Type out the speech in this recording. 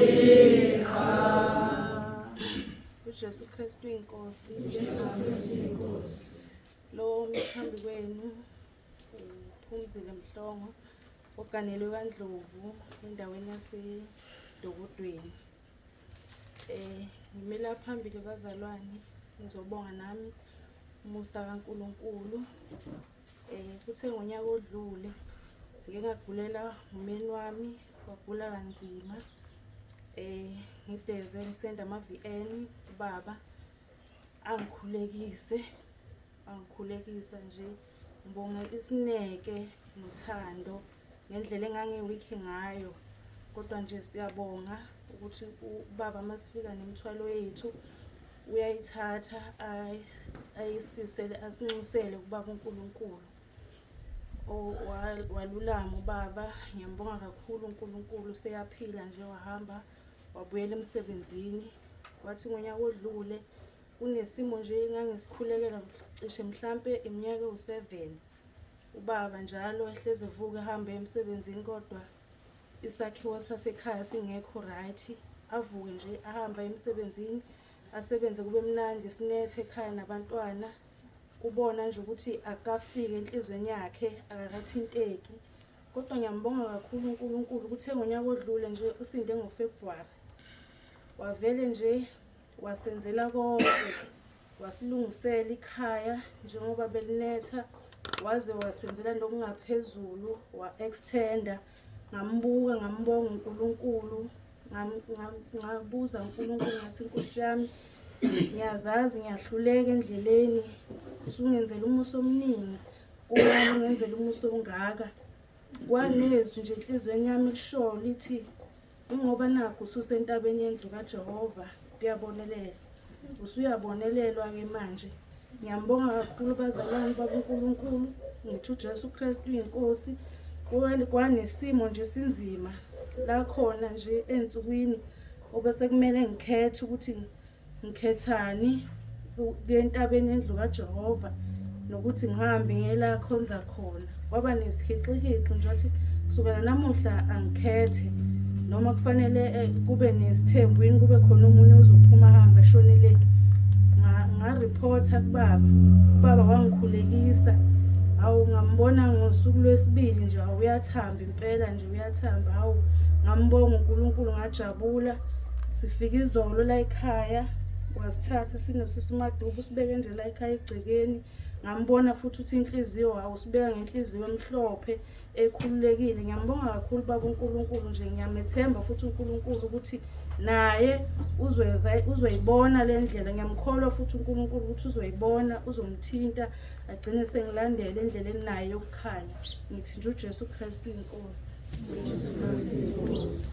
Uyiqhawe. UJesu Kristu inkosi. Lo omi phambi kwenu uPhumzile Mhlongo oganelwe kaNdlovu endaweni yaseDokodweni. Ngime la phambili bazalwane ngizobonga nami umusa kaNkulunkulu. Kuthe ngonyaka odlule ngike ngagulela umyeni wami wagula kanzima. Ngideze ngisenda ama-V_N ubaba angikhulekise, wangikhulekisa nje. Ngibonga isineke nothando ngendlela engangi-weak ngayo. Kodwa nje siyabonga ukuthi ubaba masifika nemithwalo yethu uyayithatha ayisise asinxusele kubaba uNkulunkulu. Walulama ubaba, ngiyambonga kakhulu uNkulunkulu useyaphila nje wahamba wabuyela emsebenzini. Wathi ngonyaka odlule kunesimo nje engangisikhulekela cishe mhlampe iminyaka ewu-7. Ubaba njalo ehlezi evuka ehambe emsebenzini kodwa isakhiwo sasekhaya singekho right. Avuke nje ahambe emsebenzini asebenze kube mnandi sinethe ekhaya nabantwana. Ubona nje ukuthi akafiki enhliziyweni yakhe akakathinteki. Kodwa ngiyambonga kakhulu uNkulunkulu kuthe ngonyaka odlule nje usinde ngoFebruary. Wavele nje wasenzela konke, wasilungisela ikhaya njengoba belinetha, waze wasenzela nokungaphezulu, wa-extenda. Ngambuka ngambonga uNkulunkulu, ngabuza uNkulunkulu ngathi Nkosi yami ngiyazazi ngiyahluleka endleleni, usungenzela umusa omningi, kungani ungenzela umusa ongaka? Kwanezwi nje enhliziyweni yami lishoyo lithi ingoba nakhu ususentabeni yendlu kaJehova kuyabonelela. Usuyabonelelwa-ke manje. Ngiyambonga kakhulu bazalwane babuNkulunkulu, ngithi uJesu Kristu uyinkosi. Kwanesimo nje sinzima la khona nje ensukwini obese kumele ngikhethe ukuthi ngikhethani entabeni yendlu kaJehova nokuthi ngihambe ngiye la khonza khona. Kwaba nesihixihixe nje wathi kusukela namuhla angikhethe noma kufanele kube nesithembu yini kube khona omunye ozophuma ahambe ashone le. Ngareporta kubaba, ubaba wangikhulekisa. Hawu ngambona ngosuku lwesibili nje hawu uyathamba impela nje uyathamba hawu ngambonga uNkulunkulu ngajabula. Sifika izolo la ekhaya wasithatha sinosisi uMaduku usibeke nje la ekhaya egcekeni. Ngambona futhi ukuthi inhliziyo hawu usibeka ngenhliziyo emhlophe ekhululekile. Ngiyambonga kakhulu baba uNkulunkulu nje ngiyamethemba futhi uNkulunkulu ukuthi naye uzoyeza uzoyibona le ndlela. Ngiyamkholwa futhi uNkulunkulu ukuthi uzoyibona uzomthinta agcine sengilandela endleleni naye yokukhanya. Ngithi nje uJesu Kristu inkosi. UJesu Kristu inkosi.